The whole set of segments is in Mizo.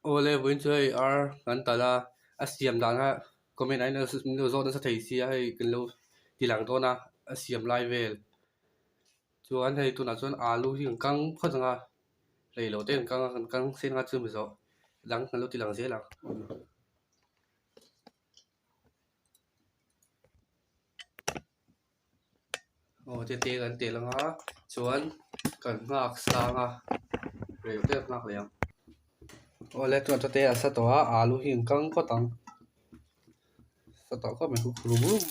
Awle vawiin chu hei ar kan talh a, a siam dan kha comment ah hian min lo zawt nasa thei sia hei kan lo ti lang dawn a, a siam lai vel. Chuan hei tunah chuan alu hi an kang phawt ang a, rei loh te an kang a, an kang sen ang a chumi zawh dang kan lo ti lang zel ang. Aw te te kan tel ang a chuan kan nghak sang a rei deuh nghak leh ang awle chuan te a sa tawh a alu hi an kang phawt ang sa tawh khawp mai rum rum mai.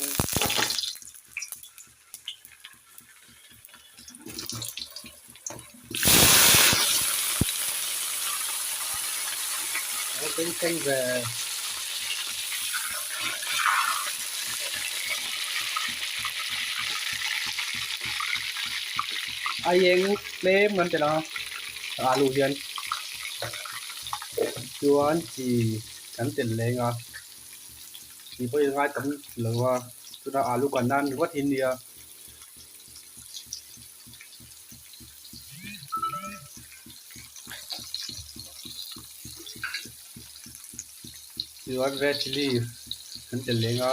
A eng tlem kan tel a alu hian chuan chi kan tel leng a chi pawh hi ngai tam lo a chutah alu kan nan ringawt hi nia. Chuan red chilli an tel leng a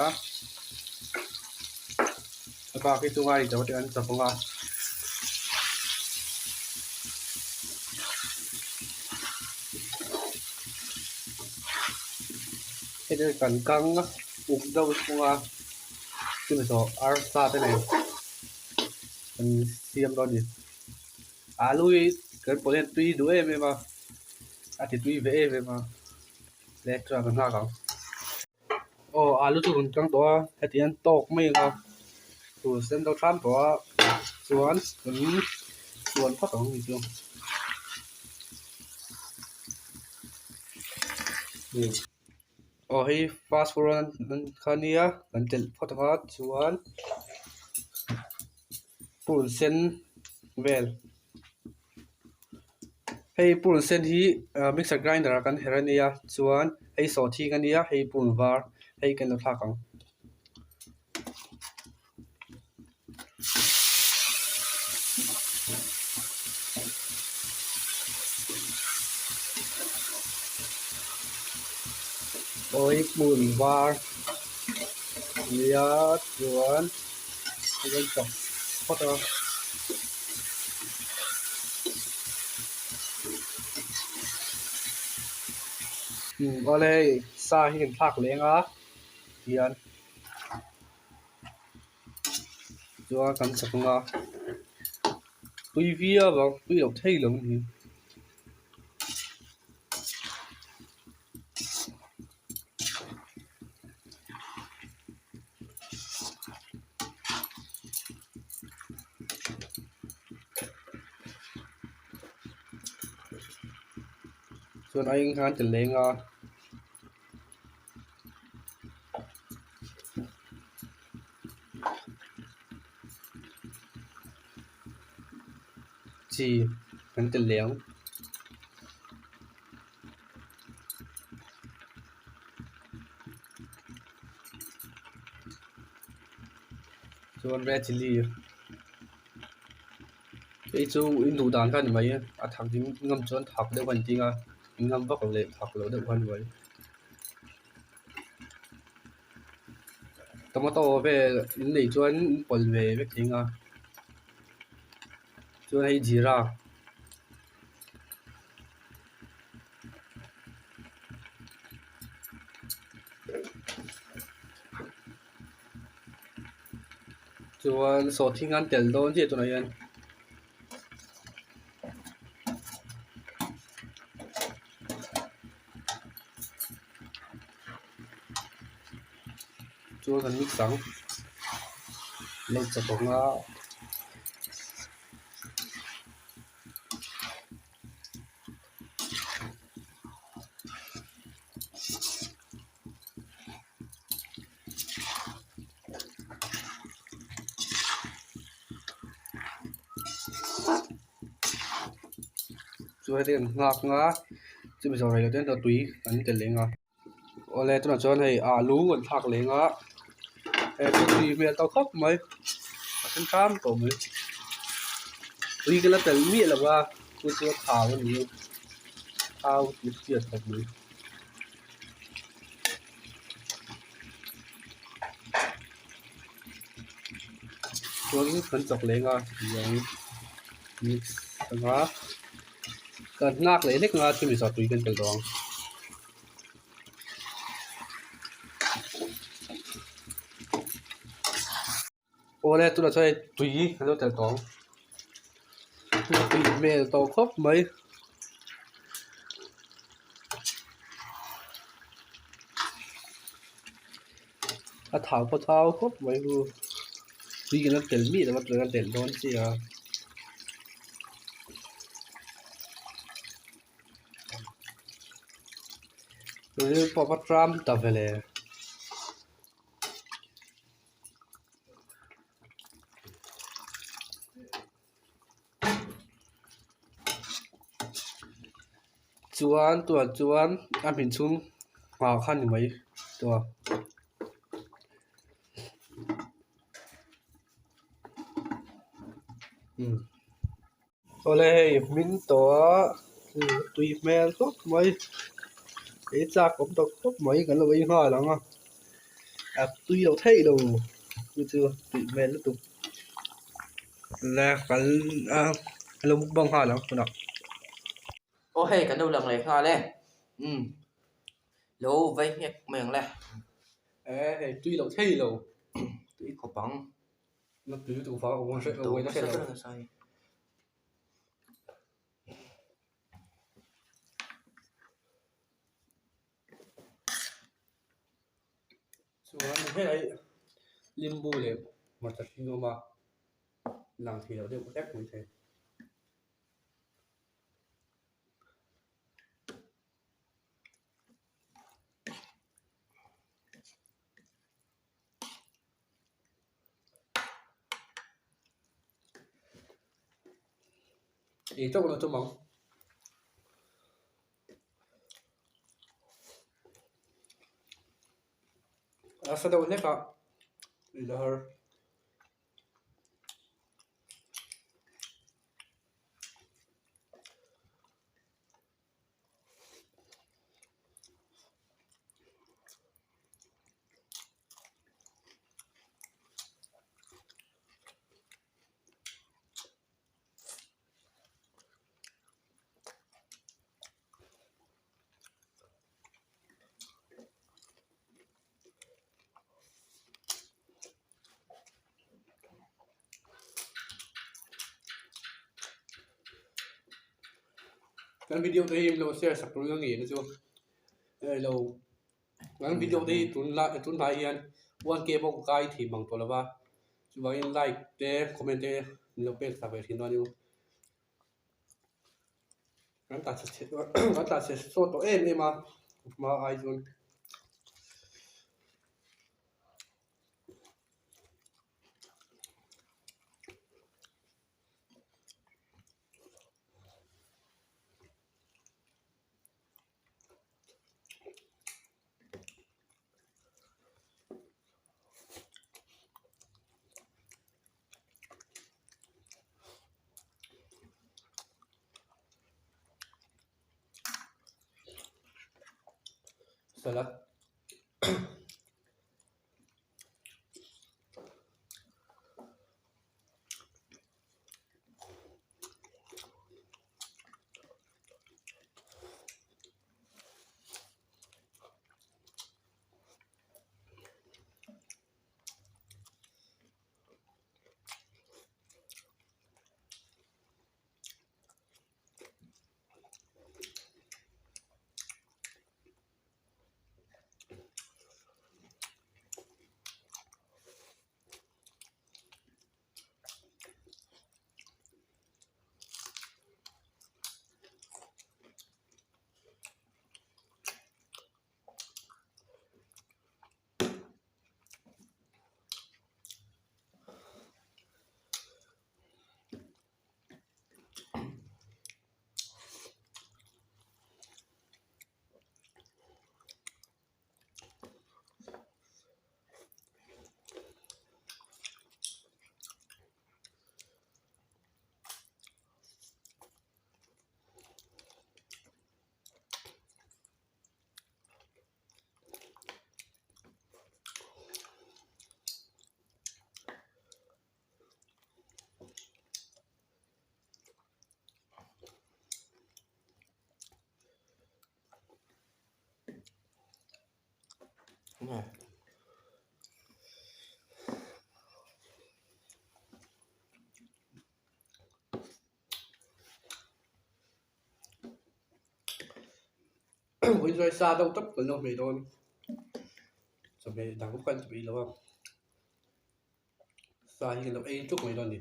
a bak hi chu ngai tawh te an chawp ang a. Hei chu kan kang uk deuh thung a chumi zawh arsa te nen an siam dawn a ni. Alu hi kan pawh hian tui duh em em a a ti tui ve em em a le chuan ka nghak ang. Aw alu chu rawn kang tawh a heti hian tawk mai ang a tur sen deuh hram tawh a chuan kan suan phawt ang ni chu. Aw hei fast forward kha nia kan telh phawt ang a chuan purun sen vel hei purun sen hi ah mixer grinder ah kan herh a nia chuan hei sawhthing a nia hei purun var hei kan lo thlak ang. Awi hmun var nia chuan thil an chawp phawt a. Umm awle hei sa hi kan thlak leng a tihian. Chuan kan chak ang a tui viau ang tui loh thei lo a ni. Chuan a eng khan ti leng a. Chi kan tel leh ang. Chuan red chilli hei chu in duh dan kha a ni mai a thak ding ngam chuan thak deuh a inting a in ngam vak lo leh thak loh deuh kha a ni mai. Tomato vel in neih chuan in pawlh ve vek thei ang a chuan hei jeera chuan sawhthing an tel dawn chiah tunah hian. Chuan kan mix ang lo chawp ang a. Chuan heti an nghak anga chumi zawh rei loh te chuan tui an tel leh ang a awle tunah chuan hei alu an thlak leh ang a hei chu tui hmel tawh khawp mai a sen hram tawh mai tui ka la tel miah lo va chu chu a thau a ni. thau tih hriat khawp mai. Chuan kan chawk leng a tiang mix anga kan nghak leh hlek anga chumi zawh tui kan telh tawh ang. Awle tunah chuan hei tui kan lo telh tawh ang tui hmel tawh khawp mai. A thau pawh thau khawp mai hu tui kan la tel miah lo a tui kan telh dawn chiah a. Ril pawh a va tram ta vele. Chuan tunah chuan a hmin chhung nghah kha ni mai tawh a. Awle hei hmin tawh a tui hmel khawp mai ei chak awm tawh khawp mai kan lo ei nghal ang a a tui loh theih lo chu chu tui hmel lutuk le kan a lo mukbang nghal ang tunah. Aw hei kan lo lang leh nghal e umm lo vai nghek mai ang le. E hei tui loh theih lo tui khawp ang. Na tui lutuk vang a awm a hre lo. Chuan helai limbu leh hmarcha hring a awm a lang thei lo deuh hlek mai thei. Ei tawk lo tum ang. A sa deuh hlek a ih la har. Kan video te hi lo share sak tur ang ngei na chu lo kan video te hi tun lai tun hnai hian one k pawh ka kai thei mang tawh lo va chuvangin like te comment te min lo pek sak ve thin dawn a ni. Kan tla chhe chhe kan tla chhe sawt tawh em em a hma ai chuan. Salad Vawiin sa deuh tawp kan lo hmeh dawn chawhmeh dang kan ti peih lo a sa hi kan lo ei tuk mai dawn a ni.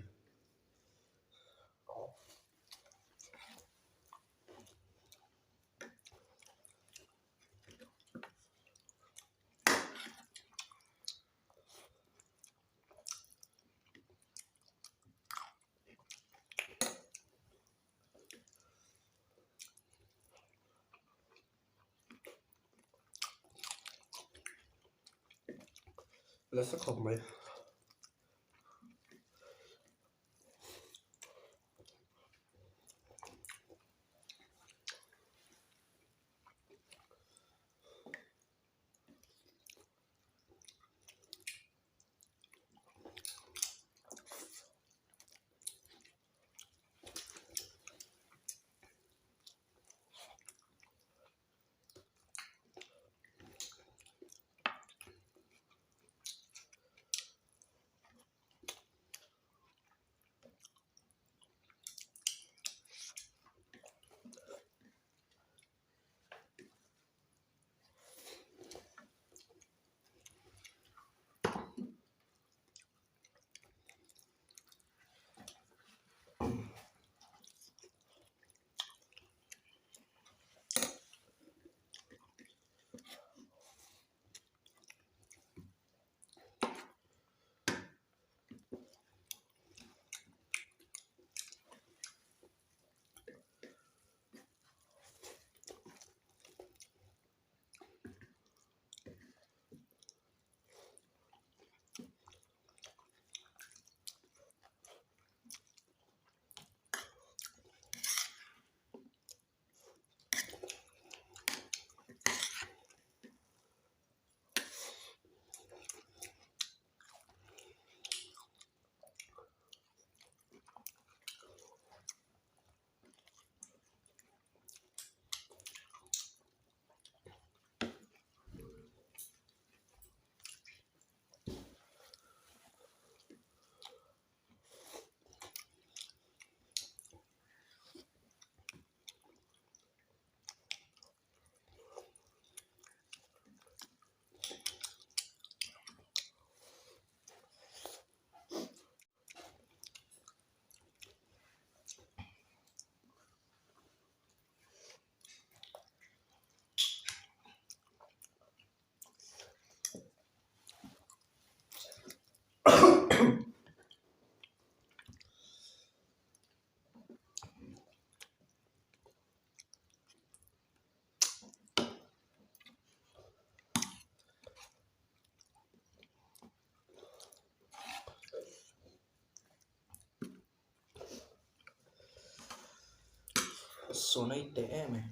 Nasa khawp mai. Sawnai teh em e.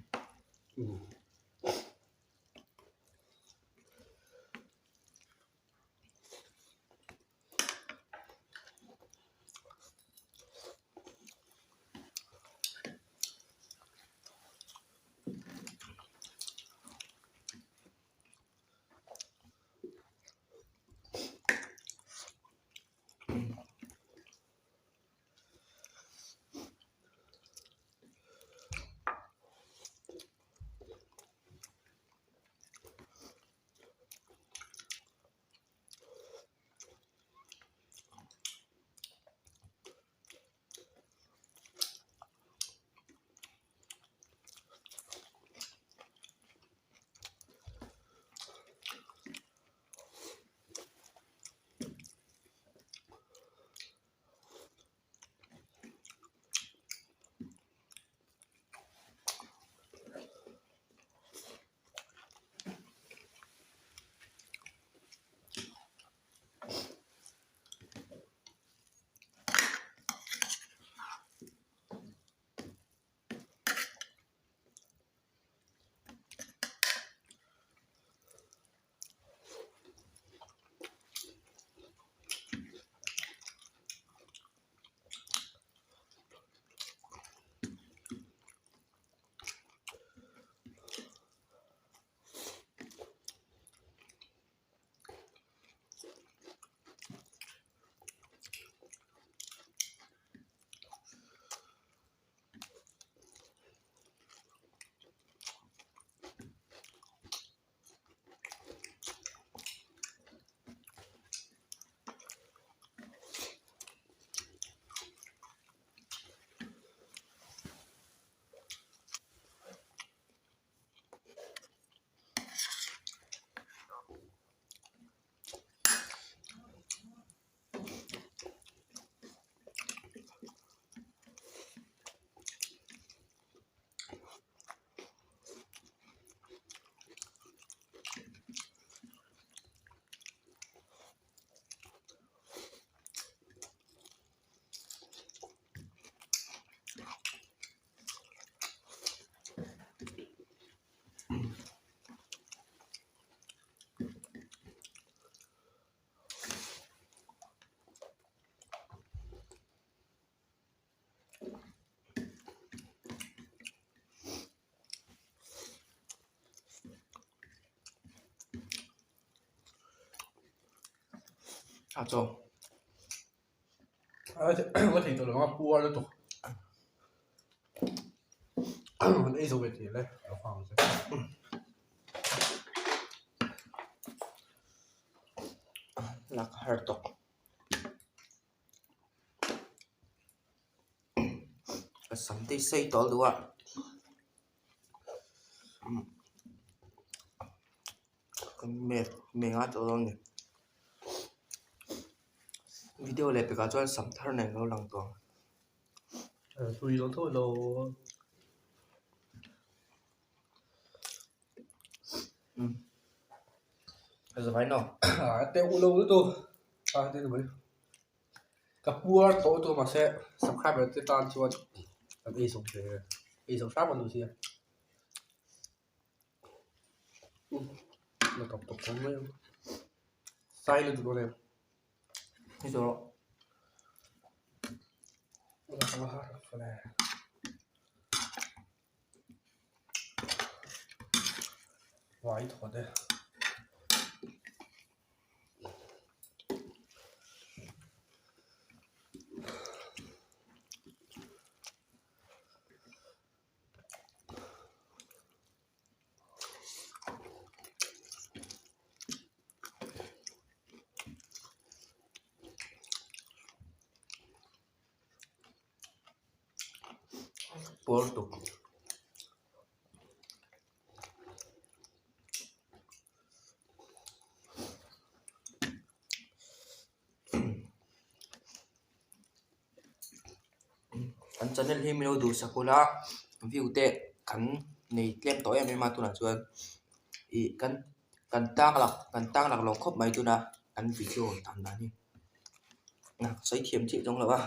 Tha chaw. Ka thei tawh lo ang a puar lutuk. An ei zo ve tih le lo nghak ang che. Lak har tawk. Ka sam te hi sei tawh duh a. Ka mek mek a tawh dawn a ni. Video leh pekah chuan sam thar nen ka lo lang tawh ang. Tui lo tho lo. A zavai no. A teuh lo lutuk. A ti mai. Ka puar tawh lutuk mahse subscriber te tan chuan kan ei zawk ve ei zawk hram an ni sia. La tawp tawp mai ang. Sai lutuk dawn em. Ni zawh rawh. Vai thaw te. Puar tuk. An channel hi min lo duhsak ula view te kan nei tlem tawh em em a tunah chuan ih kan kan tang lak kan tang lak lo khawp mai tuna kan video dan dan hi ka sawi thiam chiah zawng lo a.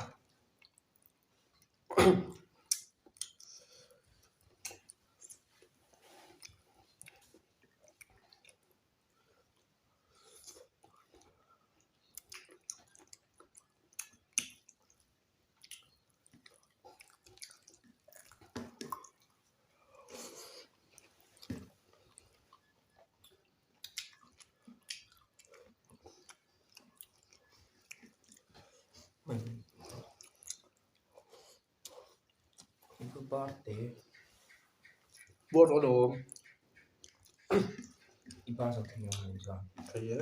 Puar tawh alawm. I bar zawk thei ang chuan. Thei e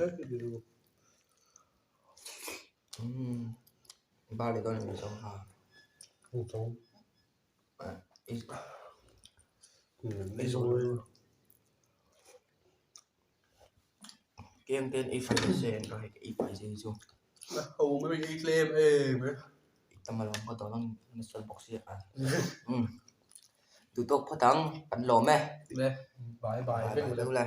Bar leh dawn a ni zawk a. Keng ten ei fai se an rawn ei fai se hi chu. Ho mai mai ei tlem em e. I tam alawm ka dawn ang nasa bawk sia a. Duhtawk phawt ang kan lawm e. Le bye bye vek ule.